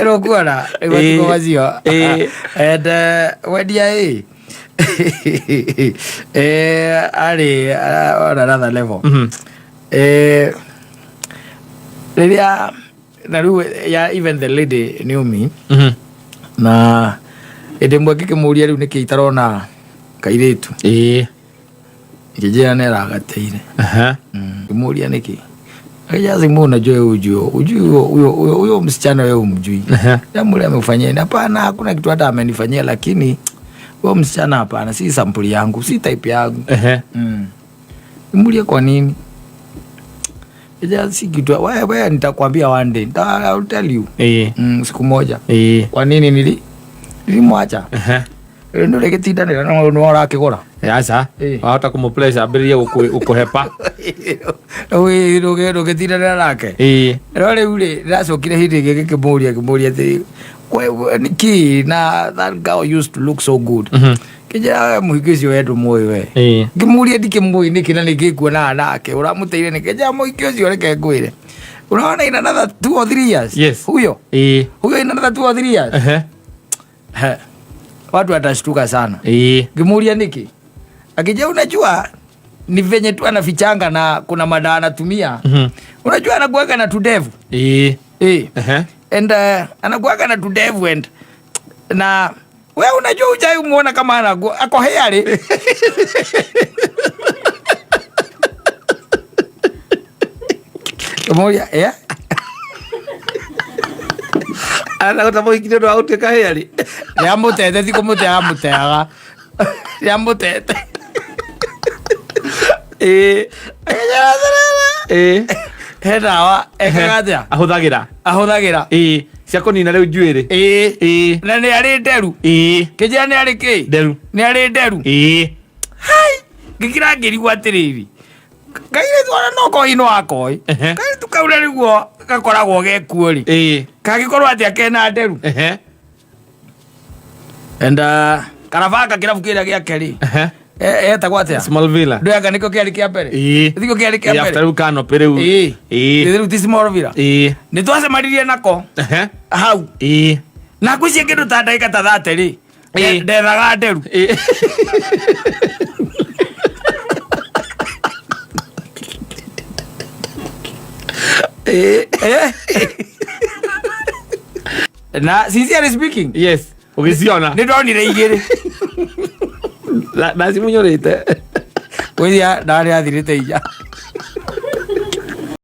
Ĩrũkuona matukũ macio. And wendia ĩ arĩ on another level. Rĩrĩa na rĩu ya even the lady knew me, na hĩndĩ ĩmwe ngĩkĩmũria rĩu nĩkĩ itarona kairĩtu, ngĩnjĩra nĩ aragateire. Ngĩmũria nĩkĩ, akija simu, unajua wewe ujui ujui huyo huyo huyo huyo msichana, wewe umjui. Namwambia, amekufanyia nini? Hapana, hakuna kitu hata amenifanyia, lakini huyo msichana hapana, si sampuli yangu, si type yangu. Nimuulie kwa nini? Ija si kitu wewe wewe, nitakwambia one day. I'll tell you. Siku moja. Kwa nini nilimwacha? Rĩu nĩ ũrĩgĩtindanĩra no nĩ ũrakĩgũra. Aca. Wahota kũmũ ambĩrĩrie gũkũhepa. Ndũgĩtindanĩra nake. No rĩu rĩ, ndĩracokire hĩndĩ ĩngĩ ngĩkĩmũria, ngĩmũria atĩrĩ, nĩkĩ na that girl used to look so good? Kĩnjĩra, we mũhiki ũcio we ndũmũĩ we. Ngĩmũria, ndikĩmũĩ nĩkĩ na nĩkĩ kuonaga nake ũramũteire nĩkĩ? Njĩra, mũhiki ũcio, reke ngwĩre, unaona in another 2 or 3 years, huyo huyo in another 2 or 3 years, he, watu watashtuka sana. Ngĩmũria nĩkĩ, akija, unajua ni venye tu anafichanga na kuna madawa anatumia. Unajua anakuaga na tudevu. And anakuaga na tudevu and na we unajua ujai umuona kama anaku ako hairy. Ngĩmũria, yeah? Arenda mũhiki nĩ ũndũ wa gũtuĩka hairy. Nĩamũtete, ti kũmũte amũteaga, nĩamũtete. He ndawa ekaga atĩa? Ahũthagĩra. Ahũthagĩra. Cia kũnina rĩu njuĩrĩ. Na nĩ arĩ nderu. Kĩnjĩra nĩ arĩ kĩ? Nderu. Nĩ arĩ nderu. Ngĩkira ngĩrigwo atĩrĩrĩ, kairĩtu ona no koi no akoi. Kairĩtu kau na nĩguo gakoragwo gekuo rĩ, kangĩkorwo atĩa kena nderu? And karabanga kĩrabu kĩrĩa gĩake rĩ, etagwo atĩa? Small Villa. Ndũyanga nĩkĩo kĩarĩ kĩa mbere. Thikũ kĩarĩ kĩa After mbere. rĩu canopy rĩu. Rĩu ti Small Villa. Nĩ twacemanirie nako hau na ngwĩciria kĩndũ ta ndagĩka ta 30 rĩ, ndethaga nderu. Na sincerely speaking, Yes, ũgĩciona. Nĩ ndonire igĩrĩ. Na cimunyũrĩte. Gwĩcia ndarĩ athirĩte inya.